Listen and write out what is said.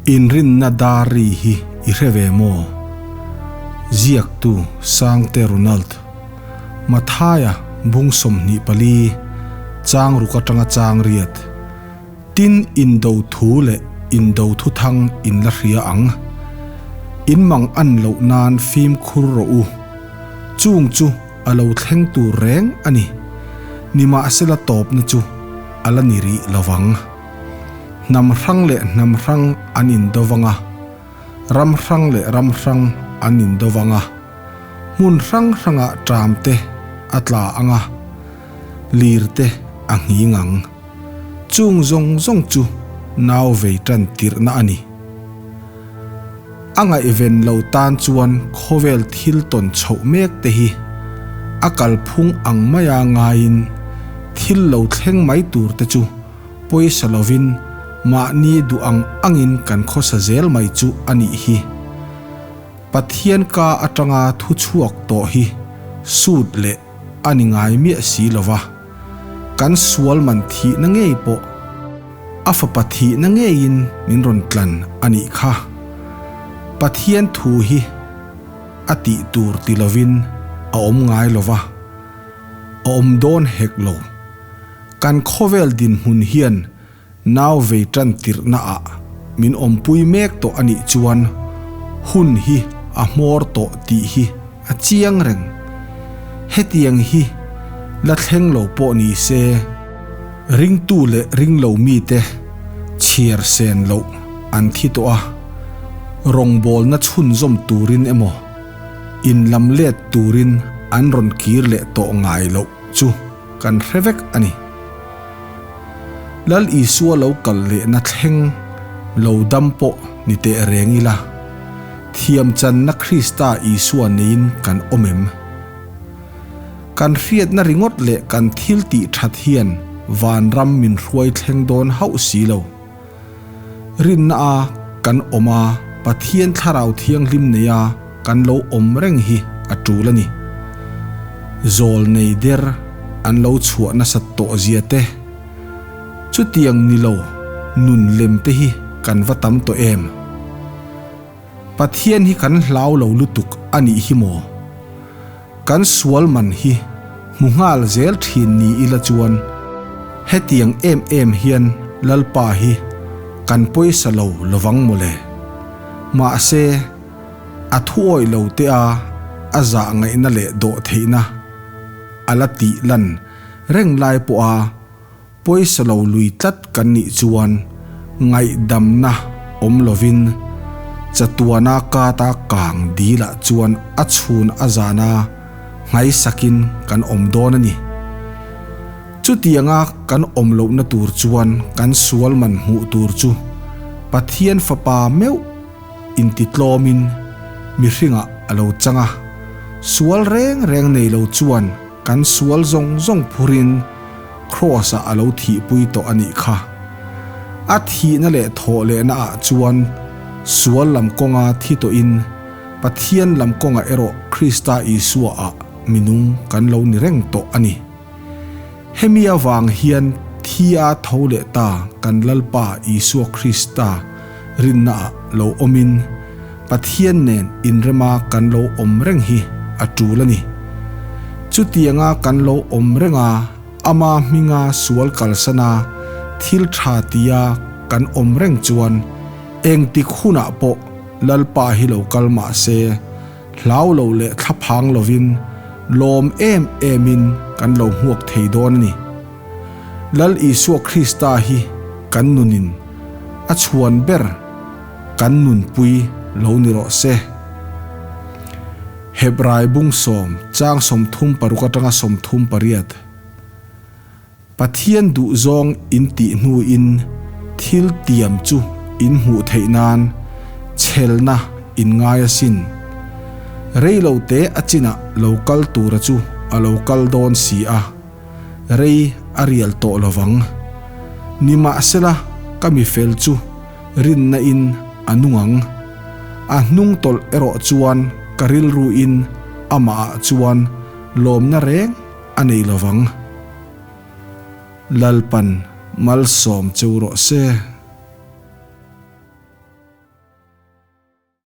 Inrinna dar ri hi i hre ve maw? Ziaktu Sangte Ronald, Mathaia bung 24, chang ruk atanga chang riat, Tin indo thu leh indo thuthang in la hria ang. In mang an loh nan fimkhur rawh u. Chung chu a lo thleng tur reng a ni. Nimahsela tawpna chu a la ni rih lo vang. Hnam hrang leh hnam hrang an indo vang a, ram hrang leh ram hrang an indo vang a, hmun hrang hrangah ṭam te a tla ang a, lir te a nghing ang. Chung zawng zawng chu nau vei ṭan tirhna a ni. A ngaihven lo tan chuan khawvel thil tawn chhoh mek te hi a kalphung ang maia ngaiin thil lo thleng mai tur te chu pawisa lovin mahni duh ang angin kan khawsa zel mai chu a nih hi. Pathian ka atanga thu chhuak tawh hi sut leh a ni ngai miah si lova, kan sual man thihna ngei pawh a fapa thihna ngeiin min rawn tlan a nih kha. Pathian thu hi a tih tur ti lovin a awm ngai lova, a awm dawn hek lo. Kan khawvel dinhmun hian nau vei tan tirhna ah min awmpui mek tawh a nih chuan hun hi a hmawr tawh tih hi a chiang reng. Hetiang hi la thleng lo pawh ni se, ringtu leh ringlo mite chhiar sen loh an thi tawh a, rawngbawlna chhunzawm turin emaw inlam let turin an rawn kir leh tawh ngai loh chu kan hre vek a ni. Lal Isua lo kal lehna thleng lo dam pawh ni teh reng ila, thiamchanna Krista Isua neiin kan awm em? Kan hriatna ringawt leh kan thil tih that hian vanram min hruai thleng dawn hauh si lo. Rinna a kan awm a, Pathian Thlarau Thianghlim neia kan lo awm reng hi a tul a ni. Zawl nei der an lo chhuah nasat tawh zia te, chutiang ni lo nun lem te hi kan va tam tawh em? Pathian hi kan hlau lo lutuk a nih hi maw? Kan sual man hi hmu nghal zel thin ni ila chuan hetiang em em hian Lalpa hi kan pawisa lo lovang mawle. Mahse, a thuawih lo te a a zah ngaihna leh dawh theihna a la tih lan reng lai pawha Pawisa lo lui tlat kan nih chuan ngaihdamna awm lovin chatuana kata kang dilah chuan a chhun a zana nghaisakin kan awm dawn a ni. Chutianga kan awm lohna tur chuan kan sual man hmuh tur chu Pathian Fapa meuh intitlawmin mihringah a lo chang a, sual reng reng nei lo chuan kan sual zawng zawng phurin Kraws-ah a lo thihpui tawh a nih kha. A thihna leh thawh lehna ah chuan sual lam kawnga thi tawhin Pathian lam kawngah erawh Krista Isua ah minung kan lo ni reng tawh a ni. Hemi avang hian thi a tho leh ta kan Lalpa Isua Krista rinna ah lo awmin Pathian nen inrema kan lo awm reng hi a tul a ni. Chutianga kan lo awm reng a, ama hminga sual kalsana thil tha tia kan awm reng chuan engtik hunah pawh Lalpa hi lo kal mah se, hlau lo leh thlaphang lovin lawm em emin kan lo hmuak thei dawn a ni. Lal Isua Krista hi kan nunin a chhuan ber. Kan nunpui lo ni rawh se. Hebrai bung sawm chang 36 atanga 38. Pathian duhzawng in tih hnuin thil tiam chu in hmuh theih nan chhelna in ngai asin. Rei lo te a chinah lo kal tura chu a lo kal dawn si a. Rei a rial tawh lovang. Nimahsela ka mifel chu rinna in a nung ang. A hnung tawlh erawh chuan ka rilru in amah ah chuan lawmna reng a nei lovang. Lalpan malsawm cheu rawh se.